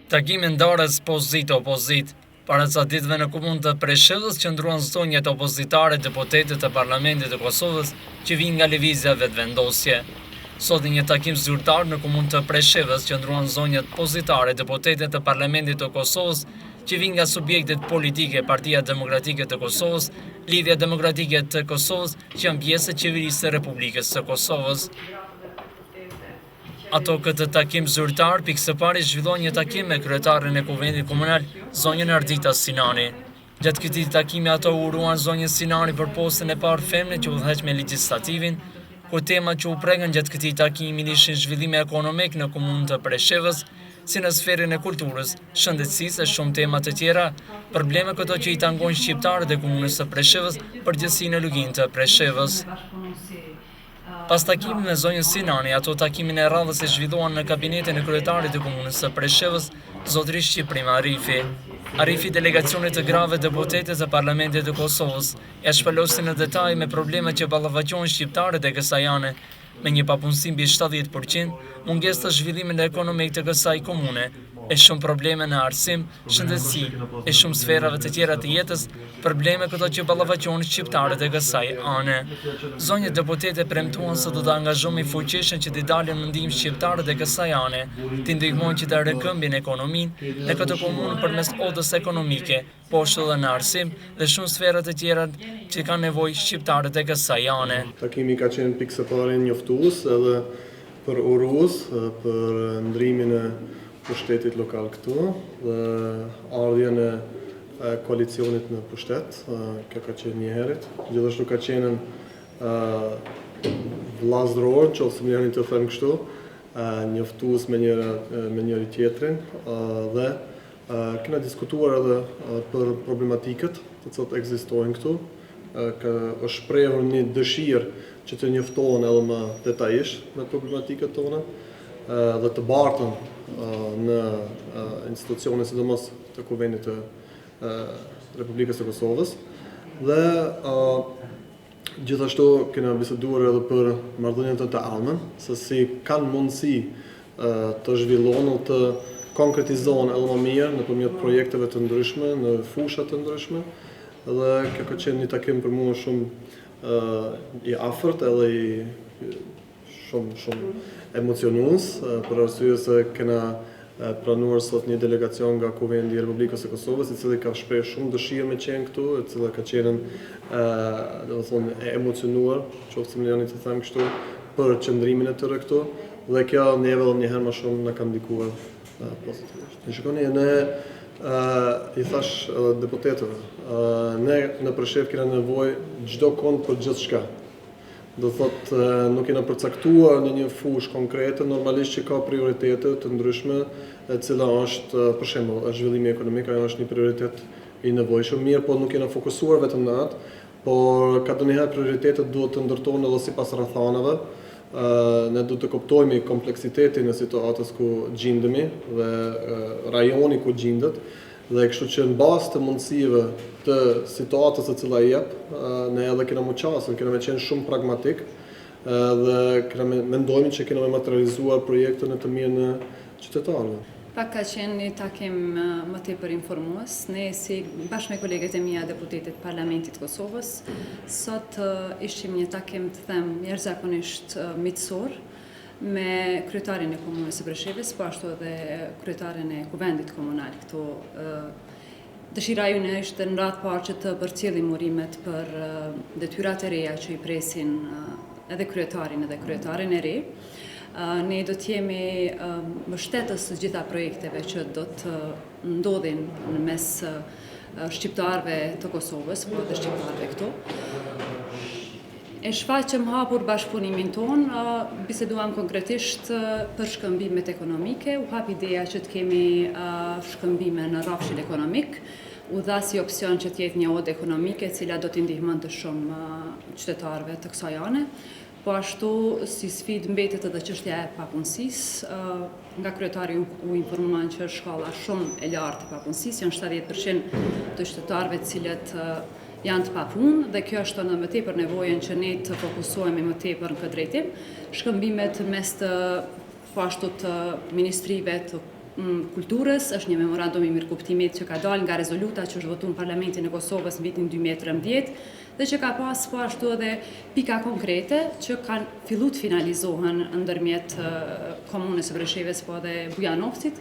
Takimi ndarës pozitë-opozitë. Para ca ditëve në Komunë të Preshevës qëndruan zonjat opozitare deputete të Parlamentit të Kosovës që vijnë nga Lëvizja Vetëvendosje. Sot në një takim zyrtar në Komunë të Preshevës qëndruan zonjat pozitare deputete të Parlamentit të Kosovës që vijnë nga subjektet politike Partia Demokratike të Kosovës, Lidhja Demokratike të Kosovës që janë pjesë e Qeverisë së Republikës së Kosovës. Ato këtë takim zyrtar pikë së pari zhvilluan një takim me kryetaren e Kuvendit Komunal, zonjën Ardita Sinani. Gjatë këtij takimi ato uruan zonjën Sinani për postin e parë femne që udhëheq me legjislativin, ku temat që u prekën gjatë këtij takimi ishin zhvillimi ekonomik në komunë të Preshevës, si në sferën e kulturës, shëndetësisë e shumë tema të tjera, probleme këto që i tangojnë shqiptarët e komunës së Preshevës, përgjithësi në Luginë të Preshevës. Pas takimit me zonjën Sinani, ato takimin e radhës e zhvilluan në kabinetin e kryetarit të Komunës së Preshevës, zotëri Shqiprim Arifi. Arifi delegacionit të grave deputete të Parlamentit të Kosovës, ia shpalosi në detaj me problemet që ballafaqohen shqiptarët e kësaj ane, me një papunësi mbi 70 për qind, mungesë të zhvillimit ekonomik të kësaj komune, e shumë probleme në arsim, shëndetësi e shumë sferave të tjera të jetës, probleme këto që ballafaqohen shqiptarët e kësaj ane. Zonjat deputete premtuan se do të angazhohen fuqishëm që t'i dalin në ndihmë shqiptarët e kësaj ane, t'i ndihmojnë që të rimëkëmbin ekonominë në këtë komunë përmes odës ekonomike, po ashtu edhe në arsim dhe shumë sfera të tjera që kanë nevojë shqiptarët e kësaj ane. Takimi ka qenë pikë së pari njoftues edhe për urues për ndrimin e pushtetit lokal këtu dhe ardhjen e koalicionit në pushtet, kjo ka qenë njëherit. Gjithashtu ka qenë vllazëror, qoftë se më lejoni të them kështu, njoftues me njëra me njëri tjetrin dhe Kena diskutuar edhe për problematikat të cilat ekzistojnë këtu. Ka është shprehur një dëshirë që të njoftohen edhe më detajisht me problematikat tona dhe të bartën në institucione, sidomos të Kuvendit të Republikës së Kosovës. Dhe Gjithashtu kena biseduar edhe për marrëdhëniet në të ardhmen, se si kanë mundësi të zhvillohen dhe të konkretizohen edhe më mirë nëpërmjet projekteve të ndryshme, në fusha të ndryshme. Dhe kjo ka qenë një takim për mua shumë i afërt edhe i Shumë, shumë emocionues, për arsye se kena pranuar sot një delegacion nga Kuvendi i Republikës së Kosovës, i cili ka shprehur shumë dëshirë me qenë këtu, e cila ka qenë, domethënë, e emocionuar, qoftë se më lejoni të them kështu, për qëndrimin e tyre këtu, dhe kjo neve edhe një herë më shumë na ka ndikuar pozitivisht. Në shikoni, ne i thash edhe deputetëve, ne në Preshevë kena nevojë çdokund për gjithçka. Do thotë, nuk jena përcaktuar në një fushë konkrete, normalisht që ka prioritete të ndryshme, e cila është, për shembull, është zhvillimi ekonomik, ajo është një prioritet i nevojshëm, mirëpo nuk jena fokusuar vetëm në atë, por kadonjëherë prioritetet duhet të ndërtohen edhe sipas rrethanave, ne duhet të kuptojmë kompleksitetin e situatës ku gjindemi dhe rajoni ku gjindet, Dhe kështu që në bazë të mundësive të situatës e cila jep, ne edhe kena m'u qasën, kena me qenë shumë pragmatik dhe kena me, mendojmë që kena me materializuar projekte në të mirën e qytetarëve. Pak ka qenë një takim më tepër informues. Ne si bashkë me kolegët e mia deputete të Parlamentit të Kosovës, sot ishim një takim të them jashtëzakonisht miqësor, me kryetarin e Komunës së Preshevës, po ashtu edhe kryetaren e Kuvendit Komunal këtu. Dëshira jonë ishte në radhë parë që të përcjellim urimet për detyrat e reja që i presin edhe kryetarin edhe kryetaren e re. Ne do të jemi mbështetës të gjitha projekteve që do të ndodhin në mes shqiptarëve të Kosovës, po edhe shqiptarëve këtu. E shfaqëm hapur bashkëpunimin tonë, biseduam konkretisht për shkëmbimet ekonomike, u hap ideja që të kemi shkëmbime në rrafshin ekonomik, u dha si opsion që të jetë një odë ekonomike e cila do t'i ndihmonte shumë qytetarëve të kësaj ane. Po ashtu, si sfidë mbetet edhe çështja e papunësisë, nga kryetari u informuan që është shkalla shumë e lartë e papunësisë, janë 70% të qytetarëve të cilët janë të papunë dhe kjo shton edhe më tepër nevojën që ne të fokusohemi më tepër në këtë drejtim. Shkëmbimet mes të po ashtu të ministrive të. Kulturës, është një memorandum i mirëkuptimit që ka dalë nga rezoluta që është votu në Parlamentin e Kosovës në vitin 2013 dhe që ka pas po ashtu edhe pika konkrete që kanë fillu të finalizohen ndërmjet Komunës së Preshevës po edhe Bujanocit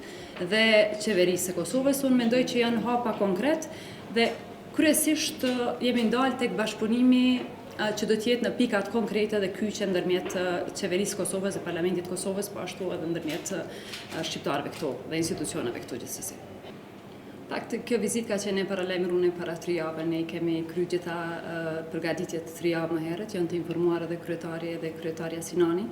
dhe Qeverisë së Kosovës. Unë mendoj që janë hapa konkret dhe kryesisht jemi ndalë tek bashkëpunimi që do të jetë në pikat konkrete dhe kyçe ndërmjet Qeverisë së Kosovës dhe Parlamentit të Kosovës, po ashtu edhe ndërmjet shqiptarëve këtu dhe institucioneve këtu gjithsesi. Fakt, kjo vizitë ka qenë e paralajmërune para tri jave, ne i kemi kry gjitha përgatitjet tri javë më herët, janë të informuar edhe kryetari edhe kryetarja Sinani,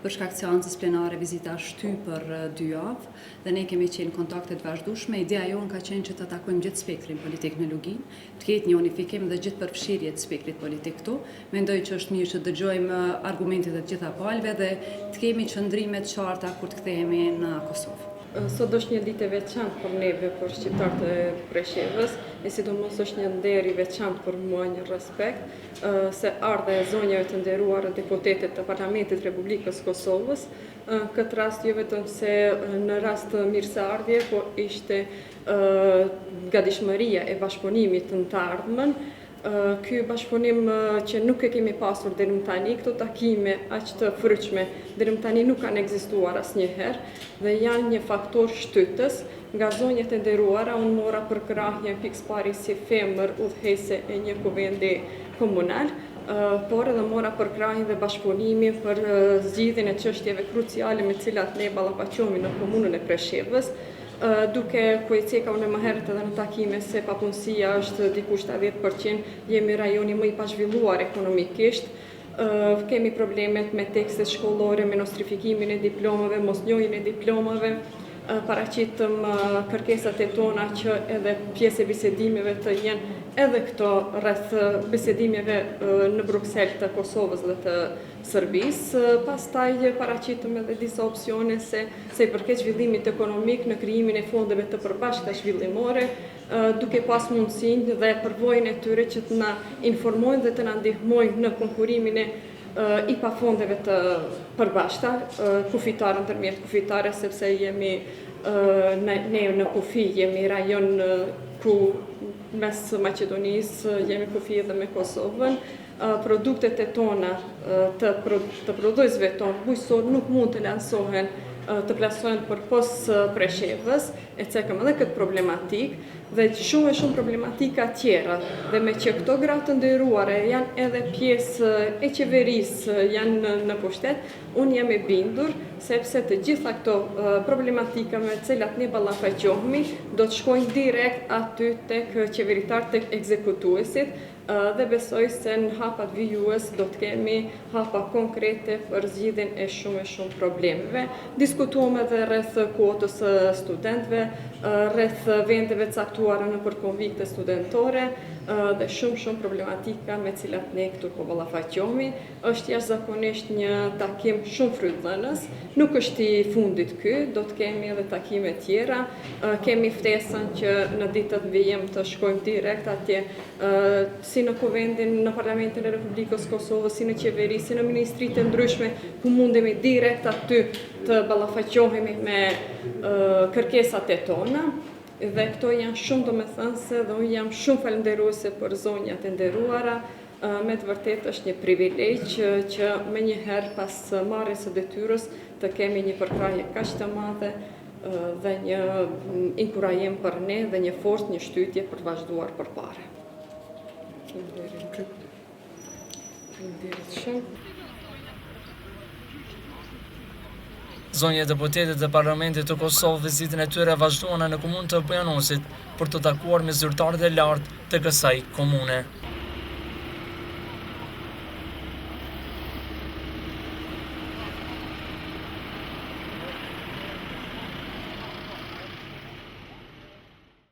për shkak të seancës plenare vizita shty për dy javë dhe ne kemi qenë kontakte të vazhdueshme, ideja jonë ka qenë që të takojmë gjithë spektrin politik në Luginë, të ketë një unifikim dhe gjithëpërfshirje të spektrit politik këtu. Mendoj që është mirë që të dëgjojmë argumentet e të gjitha palëve dhe të kemi qëndrime të qarta kur të kthehemi në Kosovë. Sot është një ditë e veçantë për neve, për shqiptarët e Preshevës, e sidomos është një nder i veçantë për mua, një respekt, se ardhja e zonjave të nderuara deputete të Parlamentit të Republikës Kosovës, këtë rast jo vetëm se në rast mirëseardhje, po ishte gatishmëria e bashkëpunimit në të ardhmen, ky bashkëpunim që nuk e kemi pasur deri më tani, këto takime aq të frytshme deri më tani nuk kanë ekzistuar asnjëherë dhe janë një faktor shtytës. Nga zonjat e nderuara unë mora përkrahjen pikësëpari si femër udhëheqëse e një kuvendi komunal, por edhe mora përkrahjen dhe bashkëpunimin për zgjidhjen e çështjeve kruciale me të cilat ne ballafaqohemi në komunën e Preshevës. Duke ku e ceka unë më herët edhe në takime se papunësia është diku 70%, jemi rajoni më i pazhvilluar ekonomikisht, kemi problemet me tekstet shkollore, me nostrifikimin e diplomave, mosnjohjen e diplomave, paraqitëm kërkesat e tona që edhe pjesë e bisedimeve të jenë edhe këto rreth bisedimeve në Bruksel të Kosovës dhe të Serbisë. Pastaj paraqitëm edhe disa opsione se sa i përket zhvillimit ekonomik në krijimin e fondeve të përbashkëta zhvillimore, duke pas mundësinë dhe përvojën e tyre që të na informojnë dhe të na ndihmojnë në konkurimin e IPA fondeve të përbashkëta, kufitare ndërmjet kufitare, sepse jemi ne në kufi, jemi rajon ku mes Maqedonisë, jemi kufi edhe me Kosovën, produktet e tona të të prodhuesve tonë bujqësor nuk mund të lansohen të plasohen përpos Preshevës, e cekëm edhe këtë problematikë dhe shumë e shumë problematika tjera. Dhe meqë këto gra të nderuara janë edhe pjesë e qeverisë, janë në, në pushtet, unë jam e bindur sepse të gjitha këto problematika me të cilat ne ballafaqohemi do të shkojnë direkt aty tek qeveritarët, tek ekzekutuesit, dhe besoj se në hapat vijues do të kemi hapa konkrete për zgjidhjen e shumë e shumë problemeve. Diskutuam edhe rreth kuotës së studentëve, rreth vendeve të caktuara nëpër konvikte studentore dhe shumë shumë problematika me cilat ne këtu po ballafaqohemi. Është jashtëzakonisht një takim shumë frytdhënës, nuk është i fundit ky, do të kemi edhe takime tjera. Kemi ftesën që në ditët në vijim të shkojmë direkt atje, si në Kuvendin, në Parlamentin e Republikës së Kosovës, si në qeveri, si në ministritë e ndryshme, ku mundemi direkt aty të ballafaqohemi me kërkesat e tona. Dhe këto janë shumë domethënëse dhe unë jam shumë falënderuese për zonjat e nderuara, Me të vërtetë është një privilegj që menjëherë pas marrjes së detyrës të kemi një përkrahje kaq të madhe dhe një inkurajim për ne dhe një forcë, një shtytje për të vazhduar përpara. Faleminderit. Faleminderit shumë. Zonjat deputete të Parlamentit të Kosovës vizitën e tyre vazhduan në komunë të Bujanocit për t'u takuar me zyrtarët e lartë të kësaj komune.